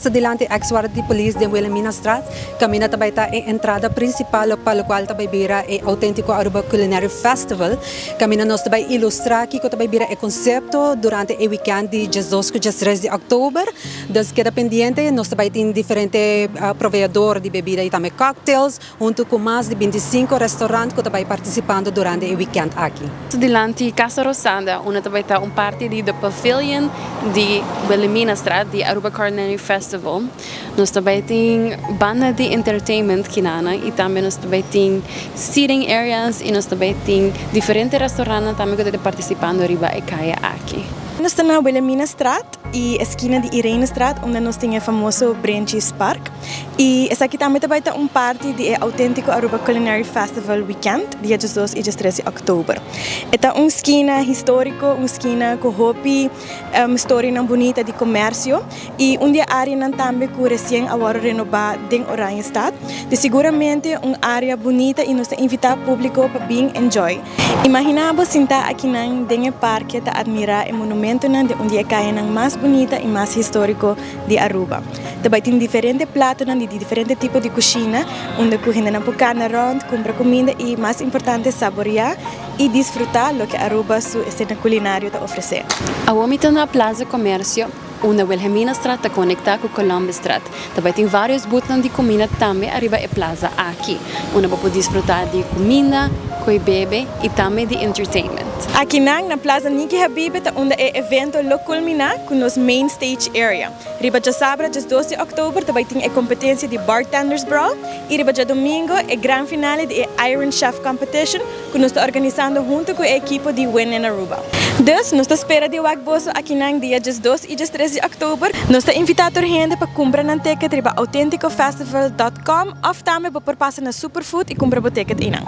ta dilanti ex warda di polis den Wilhelminastraat. Caminda ta bay ta e entrada principal pa locual ta bay bira e Autentico Aruba Culinary Festival. Caminda nos ta bay ilustra kico ta bay bira e concepto durante e weekend di 12 cu 13 di october. Dus keda pendiente, nos ta bay tin diferente proveedor di bebida y tambe cocktails, hunto cu mas di 25 restaurant cu ta bay participando durante e weekend aki. Dilanti Casa Rosada, unda ta bay ta un parti di The Pavilion di Wilhelminastraat, di Aruba Culinary Festival. Nos tambe tin banda di entertainment akinan y tambe nos tambe tin seating areas y nos tambe tin diferente restaurant tambe cu ta participando riba e caya aki. Nos ta na Wilhelminastraat y esquina di Irenestraat, unda nos tin e famoso Brentjes Park. Y esaki tambe ta un parti di Autentico Aruba Culinary Festival Weekend, dia 12 y 13 di october. E ta un skina historico, un skina cu hopi storia bunita di comercio y un di e area tambe cu recien a renoba den Oranjestad. Di siguramente un area bunita y nos ta invita publico pa bin enjoy. Imagina bo sinta aki den parke ta admira e monumento di un di e caya mas bunita y mas historico di Aruba. Tambe tin diferente plato di diferente tipo di cushina, unda cu hende por cana rond, cumpra cuminda y, mas importante, saborea y disfruta loke Aruba su escena culinario ta ofrece. Awor mi ta na Plaza Comercio, unda Wilhelminastraat ta conecta cu Columbusstraat. Tambe tin varios booth di cuminda tambe ariba e plaza aki, unda bo por disfruta di cuminda, coy bebe y tambe di entertainment. Aki na Plaza Niki Habibe ta unda e evento lo culmina cu nos main stage area. Riba diasabra, 12 di october, tambe tin e competencia di Bartenders Brawl y riba diadomingo e gran finale di Iron Chef Competition, cu nos ta organisando hunto cu e ekipo di Win in Aruba. Dus, nos ta spera di wak boso aki dia 12 y 13 di october. Nos ta invita tur hende pa cumpra nan ticket riba autenticofestival.com of tambe por pasa na Superfood y cumpra bo ticket einan.